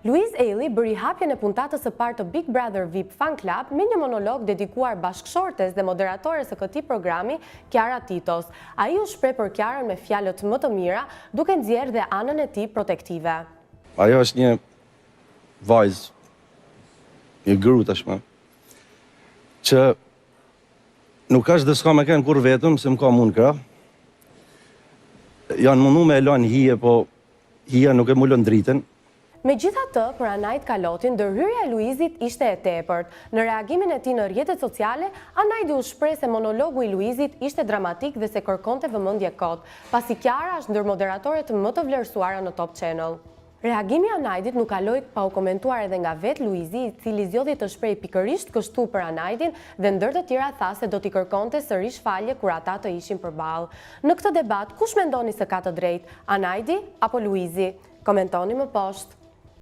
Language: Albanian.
Luiz Ejlli bëri hapjen e puntatës së parë të Big Brother VIP Fan Club me një monolog dedikuar bashkëshortes dhe moderatores së këtij programi, Kiara Titos. Ai u shpreh për Kiarën me fjalët më të mira, duke nxjerrë dhe anën e tij protektive. Ajo është një vajzë, një gru tashmë, që nuk është dhe s'ka me kenë kurrë vetëm, se më ka mu në krah. Janë mundu me e lanë hije, po hija nuk e mbulon dritën. Megjithatë, për Anaid Kalotin, ndërhyrja e Luizit ishte e tepërt. Në reagimin e tij në rrjetet sociale, Anaidi u shpreh se monologu i Luizit ishte dramatik dhe se kërkonte vëmendje kot, pasi Kiara është ndër moderatoret më të vlerësuara në Top Channel. Reagimi i Anaidit nuk kaloi pa u komentuar edhe nga vetë Luizi, i cili zgjodhi të shprehej pikërisht kështu për Anaidin dhe ndër të tjera tha se do t'i kërkonte sërish falje kur ata të ishin përballë. Në këtë debat, kush mendoni se ka të drejtë, Anaidi apo Luizi? Komentoni më poshtë.